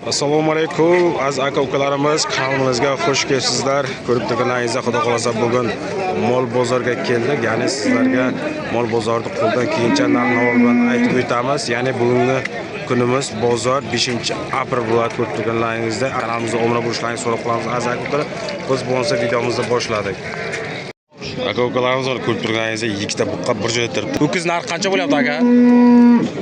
Assalomu alaykum aziz aka ukalarimiz, kanalimizga xush kelibsizlar. Ko'rib turganlaringizda, xudo xolasa, bugun mol bozorga keldik. Ya'ni sizlarga mol bozorni qo'ldan kelgancha narx-navo bilan aytib o'tamiz. Ya'ni bugungi kunimiz bozor 5-aprel bo'ladi. Ko'rib turganlaringizda, kanalimizga obuna bo'lishlaringizni so'rab qolamiz, aziz aka ukalar. Biz bo'lmasa videomizni boshladik. Aka ukalarimiz, mana ko'rib turganingizda ikkita buqa bir joyda turibdi. Ho'kiz narxi qancha bo'lyapti, aka?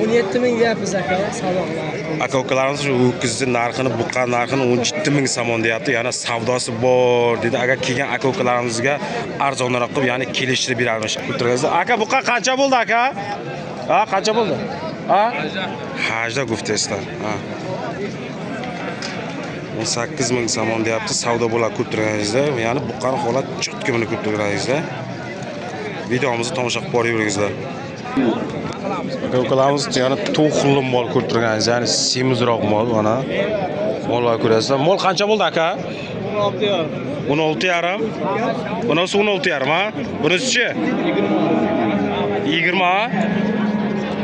17 ming deyapmiz, aka, savdolar. Aka ukalarimiz, shu ho'kizni narxini, buqa narxini 17 ming somon deyapti. Yana savdosi bor dedi. Agar kelgan aka ukalarimizga arzonroq qilib, ya'ni kelishtirib beramiz. Ko'rib. Aka, buqa qancha bo'ldi, aka? Ha, qancha bo'ldi? Ha? Hajda gufteslar. Ha. 18 ming somon deyapti. Savdo bo'ladi, ko'rib turganingizda. Ya'ni buqani holat чётко, buni ko'rib turganingizda. Videomizni tomosha qilib boraveringizlar. Aka ukalarimiz, yana to'xli mol ko'rib turganingiz, ya'ni semizroq mol, mana. Mollar ko'rasizlar. Mol qancha bo'ldi, aka? 16 yarim. Bunisi 16 yarim, ha? Bunisichi? 20, ha?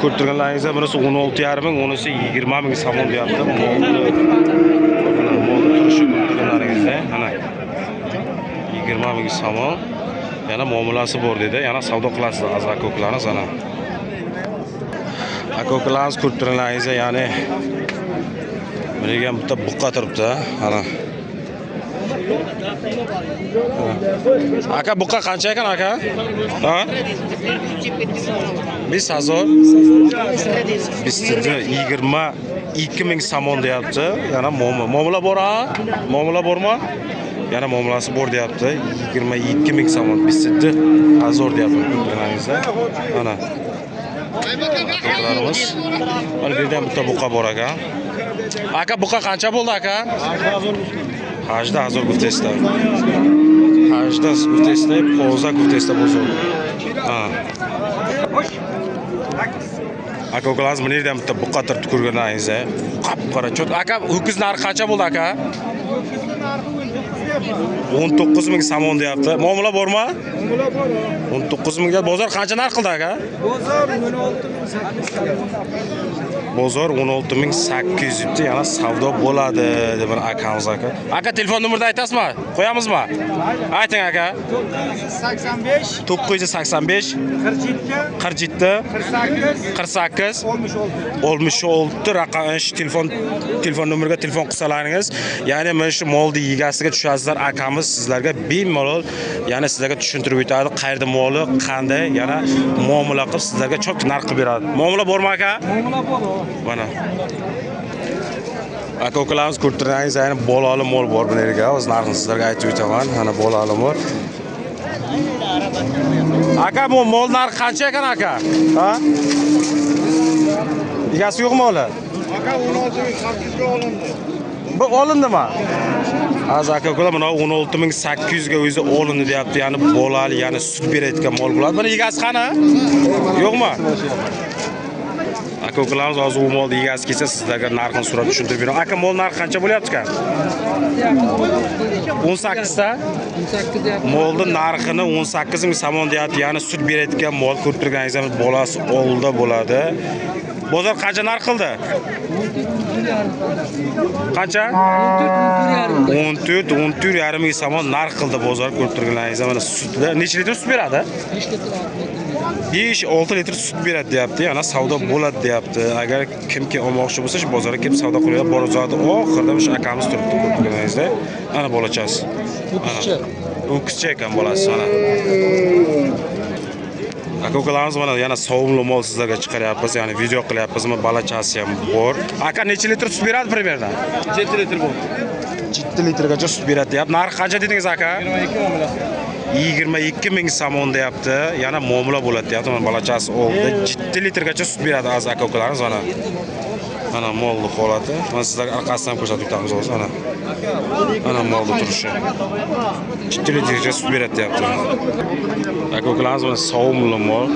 Ko'rib turganlaringizda, bunisi 16 yarim ming, unisi 20 ming somon deyapti. Molni, mana, molni turishi ko'rib turganlaringizda, mana. 20 ming somon. Yana muomalasi bor dedi. Yana savdo qilasizlar, aziz aka ukalarimiz, ana. Aka ukalarimiz, ko'rib turganlaringizda, ya'ni buni ham bitta buqa turibdi, ana. Aka, buqa qancha ekan, aka? Ha? 5000. 22 ming somon deyapti. Yana muomala bor, ha? Muomala bormi? Yana muomalasi bor deyapti. 22 ming somon, 5000 deyapti, ko'rib turganlaringizda. Ana. Ukalarimiz. Mana bu yerda ham bitta buqa bor ekan. Aka, buqa qancha bo'ldi, aka? 18 000 guftesda. 18 guftesda, 15 guftesda bozor. Ha. Aka ukalarimiz, bu yerda ham bitta buqa turibdi, ko'rganlaringizda. Qop-qora cho't. Aka, ho'kiz narxi qancha bo'ldi, aka? 19 ming somon deyapti. Muomala bormi? 19 mingga bozor qancha narx qildi, aka? Bozor 16 800. Bozor 16 800 debdi, yana savdo bo'ladi deb bir akamiz, aka. Aka, telefon nomerini aytasizmi? Qo'yamizmi? Ayting, aka. 985 985 47 47 48 48 66. 66 raqam shu telefon nomeriga telefon qilsalaringiz, ya'ni mana shu molni egasiga tushasizlar. Akamiz sizlarga bemalol, ya'ni sizlarga tushuntirib o'tadi, qayerda moli, qanday, yana muomala qilib sizlarga chok narx qilib beradi. Muomala bormi, aka? Muomala bor. Mana. Aka ukalarimiz, ko'rib turganingiz, ya'ni bolali mol bor bu yerga. O'z narxini sizlarga aytib o'taman. Mana bolali mol. Aka, bu mol narxi qancha ekan, aka? Ha? Egasi yo'qmi ular? Aka, 16 800 ga olindi. Bu olindimi? Aziz aka ukalar, mana 16 800 ga o'zi olindi deyapti. Ya'ni bolali, ya'ni sut berayotgan mol bo'ladi. Buni egasi qani? Yo'qmi? Aka ukalarimiz, hozir u molni egasi kelsa, sizlarga narxini so'rab tushuntirib beraman. Aka, mol narxi qancha bo'lyapti ekan? 18 ta? 18 deyapti. Molni narxini 18 ming somon deyapti. Ya'ni sut berayotgan mol, ko'rib turganingizdek, bolasi oldida bo'ladi. Bozor qancha narx qildi? Qancha? 14, 14 yarim ming somon narx qildi bozor, ko'rib turganlaringizda, mana sutda necha litr sut beradi? 5 litr, 6 litr. 5-6 litr sut beradi deyapti. Yana savdo bo'ladi deyapti. Agar kimki olmoqchi bo'lsa, shu bozorga kelib savdo qilib, bozorda oxirida o'sha akamiz turibdi, ko'rib turganlaringizda. Ana bolachasi. Ho'kizcha. Ho'kizcha ekan bolasi, mana. Aka ukalarimiz, mana yana sovimli mol sizlarga chiqaryapmiz, ya'ni video qilyapmiz. Mana balachasi ham bor. Aka, necha litr sut beradi примерно? 7 litr bor. 7 litrgacha sut beradi deyapti. Narxi qancha dedingiz, aka? 22 muomalasi. 22 ming somon deyapti. Yana muomala bo'ladi deyapti. Mana balachasi oldida 7 litrgacha sut beradi, aziz aka ukalarimiz, mana. Mana molni holati. Mana sizlarga orqasidan ko'rsatib o'tamiz hozir, mana. Mana molni turishi. 7 litrgacha sut beradi deyapti. Aka ukalarimiz, mana sovimli mol.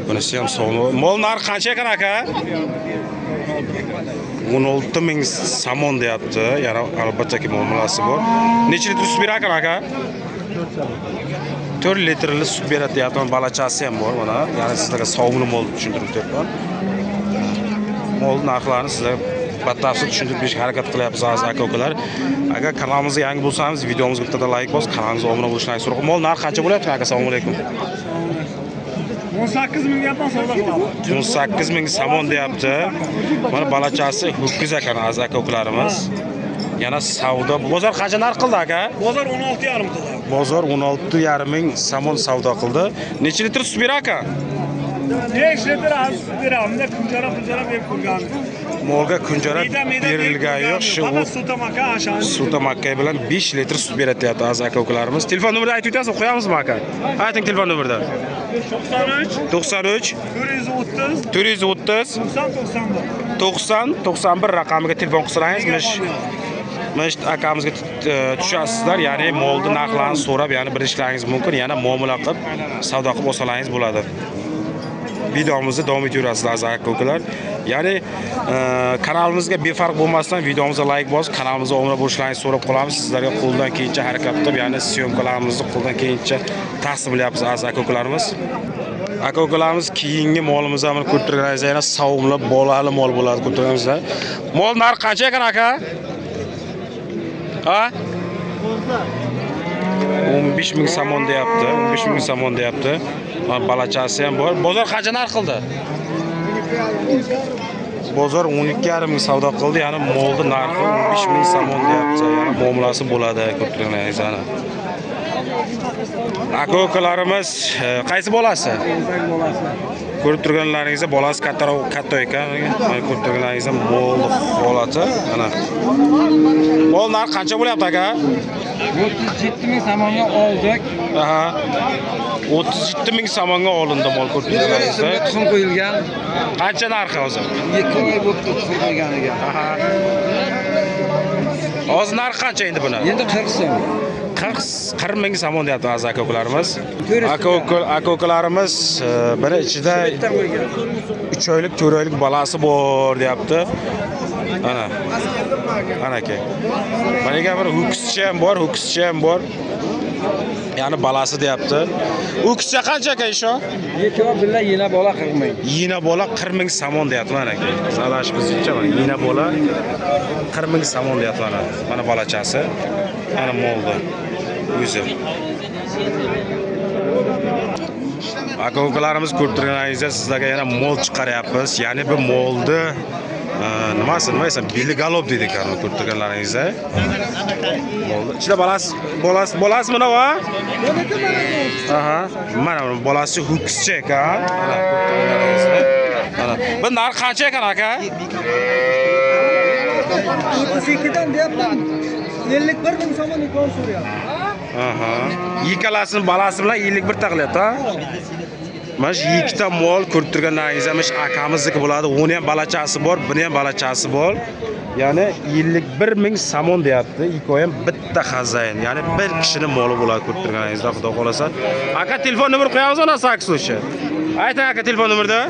Bunisi ham sovimli. Mol narxi qancha ekan, aka? 16 ming somon deyapti. Yana albattaki muomalasi bor. Necha litr sut berar ekan, aka? 4 litrli sut beradi deyapti. Mana balachasi ham bor, mana. Ya'ni sizlarga sovimli mol deb tushuntirib o'tyapman. Mol narxlarini sizlarga batafsil tushuntirib berishga harakat qilyapmiz aziz aka-ukalar. Agar kanalimizga yangi bo'lsangiz, videomizga bitta like bosib, kanalimizga obuna bo'lishingizni so'rayman. Mol narxi qancha bo'lyapti aka? Assalomu alaykum. 18 ming yapon savdo qiladi. 18 ming somon deyapti. Mana balachasi ho'kiz ekan aziz aka-ukalarimiz. Yana savdo. Bozor qancha narx qildi aka? Bozor 16,5 qildi. Bozor 16,5 ming somon savdo qildi. Necha litr sut berar aka? 5 litr az sut beramiz. Kunjara berib qo'yganmiz. Molga kunjara berilgan yo'q. Shu suta makka bilan 5 litr sut beradi aziz aka-ukalarimiz. Telefon nomerini aytib o'tasizmi? Qo'yamizmi aka? Ayting telefon nomerini. 93 93 430 430 90 91 90 91 raqamiga telefon qilsangiz, mana shu akamizga tushasizlar, ya'ni molni narxlarini so'rab, ya'ni bilishlaringiz mumkin, yana muomala qilib, savdo qilib olsalaringiz bo'ladi. Videomizni davom etaverasizlar aziz aka-ukalar. Ya'ni kanalimizga befarq bo'lmasdan videomizga like bosib, kanalimizga obuna bo'lishlaringizni so'rab qolamiz. Sizlarga qo'ldan kelgancha harakat qilib, ya'ni syomkalarimizni qo'ldan kelgancha taqsim qilyapmiz aziz aka-ukalarimiz. Aka-ukalarimiz keyingi molimizni ham ko'rib turganingizdek, yana savumli bolali mol bo'ladi ko'rib turganingizdek. Mol narxi qancha ekan aka? Ha? 15 ming somon deyapti. 15 ming somon deyapti. Mana balachasi ham bor. Bozor qancha narx qildi? Bozor 12,5 ming savdo qildi. Ya'ni molning narxi 15 ming somon deyapti. Ya'ni muomalasi bo'ladi ko'rib turganingiz ana. Aka-ukalarimiz qaysi bolasi? Ko'rib turganlaringizda bolasi kattaroq, katta ekan. Mana ko'rib turganlaringizda mol holati. Mana. Mol narxi qancha bo'lyapti aka? 37 ming somonga oldik. Aha. 37 ming somonga olindi mol ko'rib turganlaringizda. Tuxum qo'yilgan. Qancha narxi hozir? 2 oy bo'libdi tuxum qo'yganiga. Aha. Hozir narxi qancha endi buni? Endi 40 so'm. 40 ming somon deyapti aziz aka-ukalarimiz. Aka-ukalarimiz biri ichida 3 oylik, 4 oylik bolasi bor deyapti. Ana. Ana aka. Mana bir ho'kizcha ham bor, ho'kizcha ham bor. Ya'ni balasi deyapti. Ho'kizcha qancha aka isho? Ikkovi birga yena bola 40 ming. Yena bola 40 ming somon deyapti mana aka. Zalash bizcha mana yena bola 40 ming somon deyapti mana. Mana bolachasi. Mana moldi. O'zi. Aka-ukalarimiz ko'rib turganingizdek sizlarga yana mol chiqaryapmiz. Ya'ni bu molni nimasi, nima desam, beligalob deydi ekan ko'rib turganlaringizda. Molni ichida bolasi mana va? Aha, mana bolasi ho'kizcha ekan. Mana ko'rib turganlaringizda. Mana. Bu narx qancha ekan aka? 32 dan deyapman. 51 ming somon ikon so'rayapti. Aha. Ikkalasini balasi bilan 51 ta qilyapti, ha? Mana shu ikkita mol ko'rib turganlaringiz mana shu akamizniki bo'ladi. Uni ham balachasi bor, buni ham balachasi bor. Ya'ni 51 ming somon deyapti. Ikkovi ham bitta xazayn. Ya'ni bir kishini moli bo'ladi ko'rib turganingizda, xudo xolasa. Aka telefon nomer qo'yamiz ona saksoshi. Ayting aka telefon nomerni.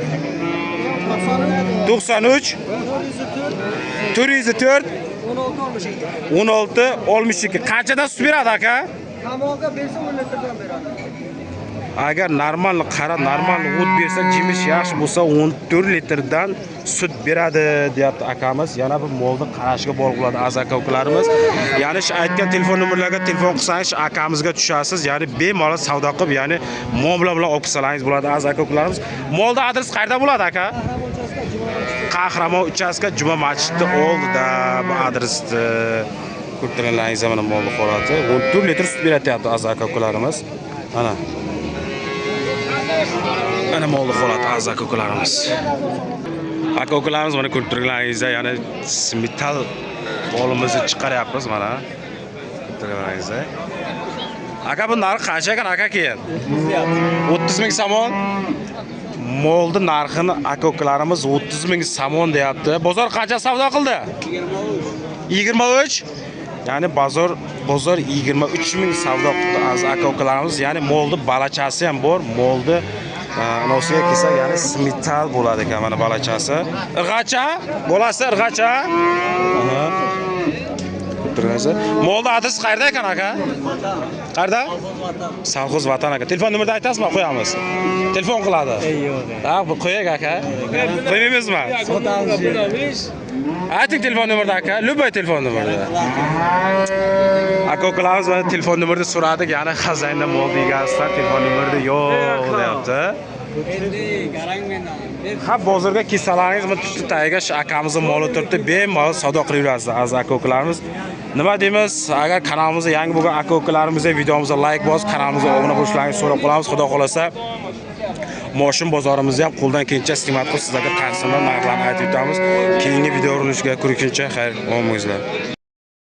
93 404 16 62. Qanchadan sut beradi aka? Tomog'iga bersa 10 litrdan beradi. Agar normal qara, normal o't bersa, jimish yaxshi bo'lsa 14 litrdan sut beradi deyapti akamiz. Yana bir molni qarashiga bog'liq bo'ladi aziz aka-ukalarimiz. Ya'ni shu aytgan telefon nomerlarga telefon qilsangiz akamizga tushasiz. Ya'ni bemalol savdo qilib, ya'ni muomala bilan olib kelsangiz bo'ladi aziz aka-ukalarimiz. Molda adres qayerda bo'ladi aka? Qahramon uchastka Juma masjidi oldida bu adresni ko'rib turganlaringiz mana molni holati. 14 litr sut beradi aziz aka-ukalarimiz. Mana. Mana molni holati aziz aka-ukalarimiz. Aka-ukalarimiz mana ko'rib turganlaringizda, ya'ni metal molimizni chiqaryapmiz mana. Ko'rib turganlaringizda. Aka bu narxi qancha ekan aka keyin? 30 ming somon. Molni narxini aka-ukalarimiz 30 ming somon deyapti. Bozor qancha savdo qildi? 23. Ya'ni bozor 23 ming savdo qildi aziz aka-ukalarimiz. Ya'ni molni balachasi ham bor, molni anosiga kelsa, ya'ni smetal bo'ladi ekan mana balachasi. Irg'acha, bolasi irg'acha. Aha. Turgansiz. Molni adresi qayerda ekan aka? Qayerda? Savxoz Vatan aka. Telefon nomerini aytasizmi? Qo'yamiz. Telefon qiladi. Yo'q. Ha, bu qo'yak aka. Qo'ymaymizmi? Sotamiz. Ayting telefon nomerini aka, любой telefon nomerini. Aka ukalarimiz mana telefon nomerini so'radik, ya'ni xazina mol degansizlar, telefon nomerini yo'q deyapti. Ha, bozorga kelsalaringiz mana tutni tagiga shu akamizni moli turibdi, bemalol savdo qilaverasizlar aziz aka ukalarimiz. Nima deymiz, agar kanalimizga yangi bo'lgan aka ukalarimizga videomizga like bosib, kanalimizga obuna bo'lishlaringizni so'rab qolamiz. Xudo xolasa moshin bozorimizni ham qo'ldan kelgancha siymat qilib sizlarga taqsimlab narxlarni aytib o'tamiz. Keyingi video urinishga ko'rishguncha xayr, omon bo'linglar.